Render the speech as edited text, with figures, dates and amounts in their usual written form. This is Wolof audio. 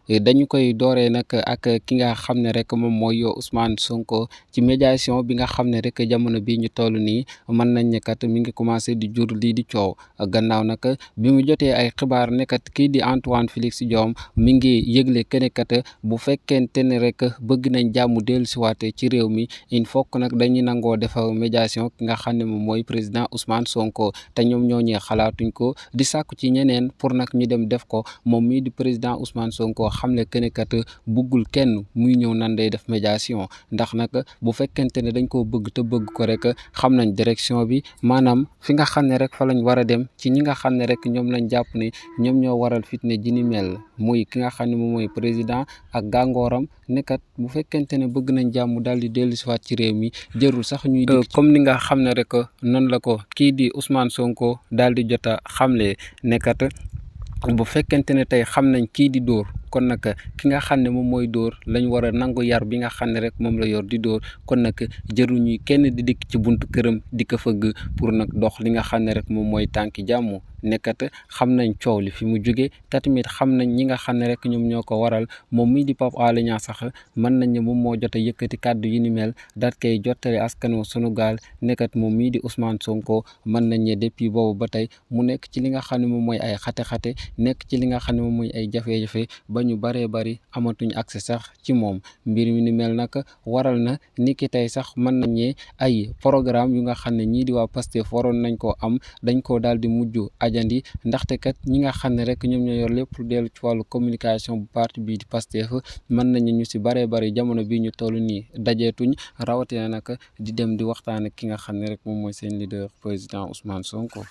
dañu koy dooree nag ak ki nga xam ne rek moom mooy Ousmane Sonko ci médiation bi nga xam ne rek jamono bii ñu toll nii mën nañ ne kat mi ngi commencé di jur lii di coow gannaaw nag bi mu jotee ay xibaar ne kat kii di Antoine Félix Diome mi ngi yëgle que ne kat bu fekkente ne rek bëgg nañ jàmm dellusiwaat ci réew mi il faut que nag dañuy nangoo def médiation ki nga xam ne moom mooy président Ousmane Sonko te ñoom ñooñee xalaatuñ ko di sàkku ci ñeneen pour nag ñu dem def ko moom mii di président Ousmane Sonko xamle que ne kat buggul kenn muy ñëw nan day def médiation ndax nag bu fekkente ne dañ koo bëgg te bëgg ko rek xam nañ direction bi maanaam fi nga xam ne rek fa lañ war a dem ci ñi nga xam ne rek ñoom lañ jàpp ne ñoom ñoo waral fitne ji ni mel muy ki nga xam ne moom mooy président ak gàngooram ne kat bu fekkente ne bëgg nañ jàmm daal di dellusiwaat ci réew mi jërul sax ñuy dikk comme ni nga xam ne rek noonu la ko kii di Ousmane Sonko daal di jot a xamle ne kat bu fekkente ne tey xam nañ kii di dóor kon nag ki nga xam ne moom mooy dóor lañ war a nangu yar bi nga xam ne rek moom la yor di dóor kon nag jëru ñuy kenn di dikk ci buntu këram di ko fëgg pour nag dox li nga xam ne rek moom mooy tànki jàmm nekkat xam nañ coow li fi mu jóge te tamit xam nañ ñi nga xam ne rek ñoom ñoo ko waral moom mii di Pape Alé Niang sax mën nañ ne moom moo jot a yëkkati kàddu yi ni mel daat koy jottale askanu sunu gaal nekkat moom mii di Ousmane Sonko mën nañ ne depuis boobu ba tey mu nekk ci li nga xam ne moom mooy ay xate-xate nekk ci li nga xam ne moom mooy ay jafe-jafe ba ñu baree bari amatuñ accès sax ci moom mbir mi ni mel nag waral na ni ki tey sax mën nañ ne ay programme yu nga xam ne ñii di waa Pastef waroon nañ koo am dañ koo daal di mujj ajandi ndaxte kat ñi nga xam ne rek ñoom ñoo yor lépp lu dellu ci wàllu communication bu parti bii di Pastef mën nañu ñu si baree bari jamono bii ñu toll nii dajeetuñ rawatina nag di dem di waxtaan ak ki nga xam ne rek moom mooy seen leader président Ousmane Sonko.